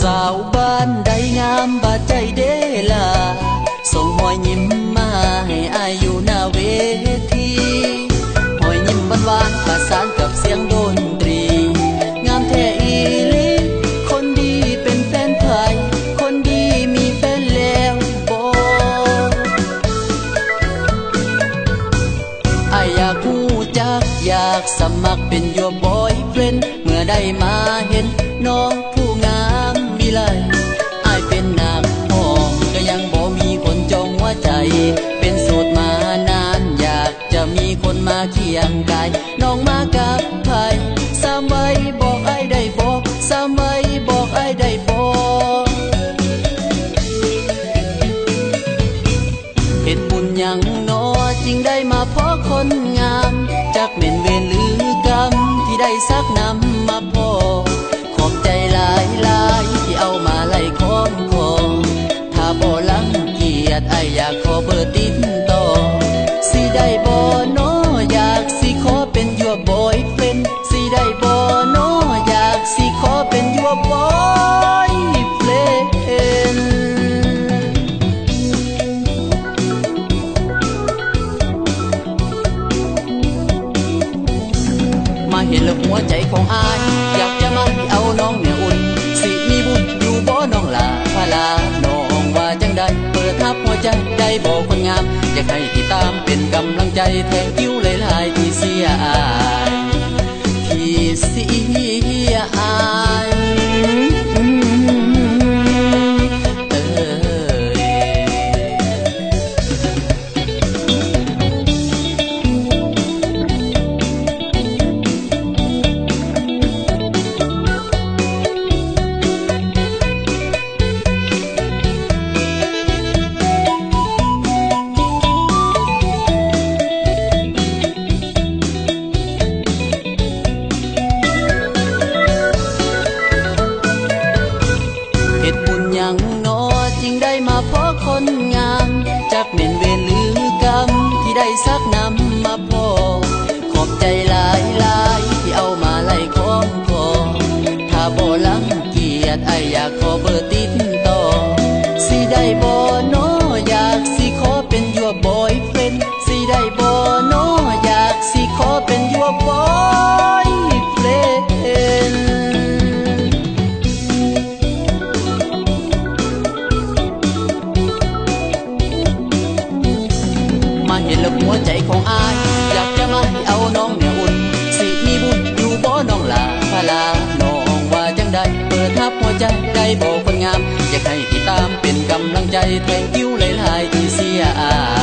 ສາວບ້ານໃດງາມບາດໃຈເດລາ ສົ່ງຮອຍຍິ້ມມາໃຫ້ອ້າຍຢູ່ໜ້າເວທີ. ຮອຍຍິ້ມຫວານໆ ປະສານກັບສຽງດົນຕຣີ ງາມແທ້ອີ່ຫຼີ. ຄົນດີເປັນແຟນໃຜ? ຄົນດີມີແຟນແລ້ວບໍ່? ອ້າຍຢາກຮູ້ຈັກ ຢາກສະໝັກເປັນ your boyfriend. ເມື່ອໄດ້ມາເຫັນນ້ອງຜູ້ງາມວິໄລ ອ້າຍເປັນນັກຮ້ອງ ກໍຍັງບໍ່ມີຄົນຈອງຫົວໃຈ. ເປັນໂສດມານານ ຢາກຈະມີຄົນມາຄຽງກາຍ. ນ້ອງມາກັບໃຜ? ສາມໄວບອກອ້າຍໄດ້ບໍ່? ສາມໄວບອກອ້າຍໄດ້ບໍ່? ເຮັດບຸນຫຍັງນໍ ຈຶ່ງໄດ້ມາພໍ້ຄົນງາມ? ຈັກແມ່ນເວນຫຼືກຳ ທີ່ໄດ້ສັກນຳມາພໍ້. ຂອບໃຈຫຼາຍໆ ທີ່ເອົາມາໄລ່ຄ້ອງຂອງ. ຖ້າບໍ່ລັງກຽດ ອ້າຍຢາກຂໍເບີຕິດຕໍ່. ຊິໄດ້ບໍ່ນໍ ຢາກຊິຂໍເປັນ your boyfriend. ຊິໄດ້ບໍ່ນໍ ຢາກຊິຂໍເປັນ your boyfriend. ມາເຫັນແລ້ວຫົວໃຈຂອງອ້າຍ ຢາກຈະມາເອົານ້ອງແນວອຸ່ນ. ຊິມີບຸນຢູ່ບໍ່ນ້ອງຫຼ້າ ພາລານ້ອງວ່າຈັ່ງໃດ? ເປີດຮັບຫົວໃຈໄດ້ບໍ່ຄົນງາມ? ຢາກໃຫ້ຕິດຕາມເປັນກຳລັງໃຈ thank you ຫຼາຍໆ ທີ່ເຊຍອ້າຍ ທີ່ເຊຍອ້າຍ ເອີຍ. ເຮັດບຸນຫຍັງນໍ ຈຶ່ງໄດ້ມາພໍ້ຄົນງາມ? ຈັກແມ່ນເວນຫຼືກຳ ທີ່ໄດ້ສັກນຳມາພໍ້. ຂອບໃຈຫຼາຍໆ ທີ່ເອົາມາໄລ່ຄ້ອງຂອງ. ຖ້າບໍ່ລັງກຽດ ອ້າຍຢາກຂໍເບີຕິດຕໍ່. ຊິໄດ້ບໍ່ນໍ ຢາກຊິຂໍເປັນ your boyfriend. ຊິໄດ້ບໍ່ນໍ ຢາກຊິຂໍເປັນ your boyfriend. ມາເຫັນແລ້ວຫົວໃຈຂອງອ້າຍ ຢາກຈະມາເອົານ້ອງແນວອຸ່ນ. ຊິມີບຸນຢູ່ບໍ່ນ້ອງຫຼ້າ ພາລານ້ອງວ່າຈັ່ງໃດ? ເປີດຮັບຫົວໃຈໄດ້ບໍ່ຄົນງາມ? ຢາກໃຫ້ຕິດຕາມເປັນກຳລັງໃຈ thank you ຫຼາຍໆ ທີ່ເຊຍອ້າຍ.